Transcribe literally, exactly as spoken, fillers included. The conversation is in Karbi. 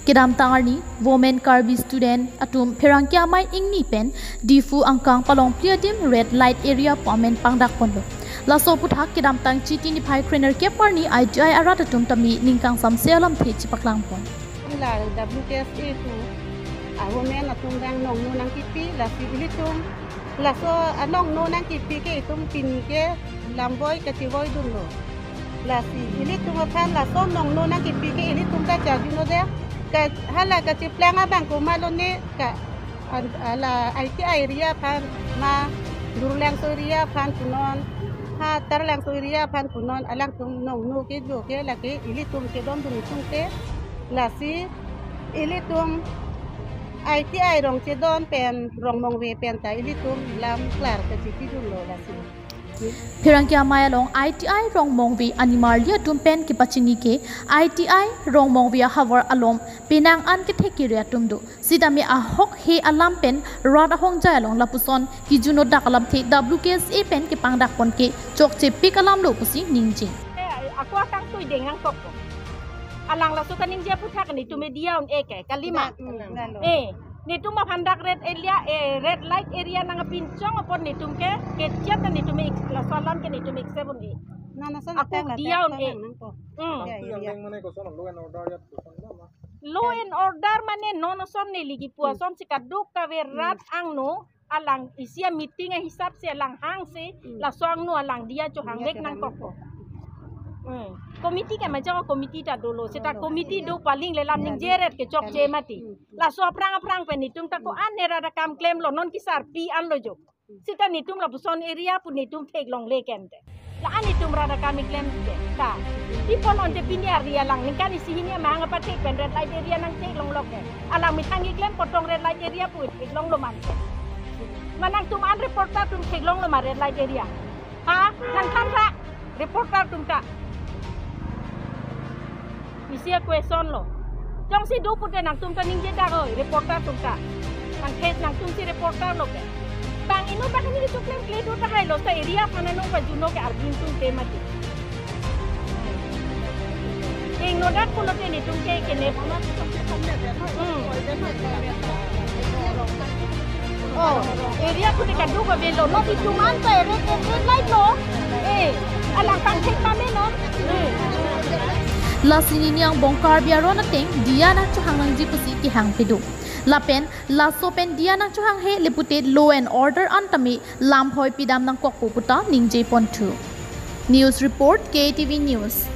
Kedamtang arni, Women Karbi Student atum pherangke amei ingni pen Diphu angkang palongphli adim red light area pu amen pangdak ponlo. Laso aputhak kedamtang Chiti niphai krenerkep arni I T I arat atum tame ningkangsamse alamthe chepaklang pon. La W K S A pu a women atum dang nongno nangkipi, lasi ilitum laso anongno nangkipi ke itum pini ke lamboi kachivoidunlo. Lasi ilitum aphan laso nongno nangkipi ke ilitum ta charjuno de, ka hala kachiplang abang komatlo ne, ka an-, ala I T I area aphan ma, Durlangso area aphan punon, ha Tarlangso area aphan punon, alangtum nongno kejo ke lake ilitum chedondun itum te. Lasi ilitum I T I rong chedon pen, rong mongve pen ta ilitum lam klar kachipidunlo lasi. Pherangke amei along I T I rong mongve animarli atum pen kepachini ke I T I rong mongve ahavar along penang an kethek kere atum do. Sitame ahok he alam pen rat ahongjai along lapuson kijuno dak alamthe W K S A pen kepangdak pon ke chokchepik alamlo pusi ningje. Eh, ako akangtui deng nangkokpo. Alang laso kaningje aputhak netum media un-e ke, kalima. Na, mm, lalo. Eh, netum aphan dak red area, eh, red light area nangpinchong apot netum ke, kechat netum ek-, laso alam ke netum accept un-e. Na, na, sa ako nangtang, dia nangtang, un-e. Nangtang, nangtang. Hmm. Ya, Itu yang ya. Yang mana kosong law and order ya, kosong apa? Law and order mane non ason neli kipu Hmm. ason si kadokave rat Hmm. angno alang isi a-meeting ahisap si alang hang si Hmm. laso angno alang dia chohang Dia vek chohang nangkokpo. Hmm. Committee ke majo committee ta dolo. Seta Dolo. Committee do paling lelam Ya, ningje ret ke chokche Kali. Mati. Hmm. Laso aphrang aphrang pen netum ta ko Hmm. an ne rat akam klemlo, non kisarpi anlo jo. Seta netum lapuson area pu netum theklongle kente. La-an netum rat akam keklem ke. Ta. Tipon onte pini arni alang ningkan isi hini amahang apathek pen red light area nangtheklonglo ke. Alang methang keklem potong red light area pu theklonglo ma ke. Ma nangtum an reporter atum theklonglo ma red light area. Ha, nangthan ra. Reporter atum ta. Isi a-question lo. Jongsi do pute nangtum ta ningje dak oi, reporter atum ta. Nang case nangtum si reporter lo ke. Bang inut bang ini kechoklem kle do tahai lo, sa area aphan nangpajuno ke arjun tum te mati. Ingno dak pulote netum ke kene. Hmm. Oh, area pute kadokave lo, non itum an ta red, red light lo. Eh, alang pangthek mame non. Eh. Lasi nini angbong Karbi aron ateng dia nangchohang nangji pusi kehang pidun. Lapen laso pen dia nangchohang he le pute law and order an tame lamhoi pidam nangkokpo puta ningje ponthu. News report, K T V News.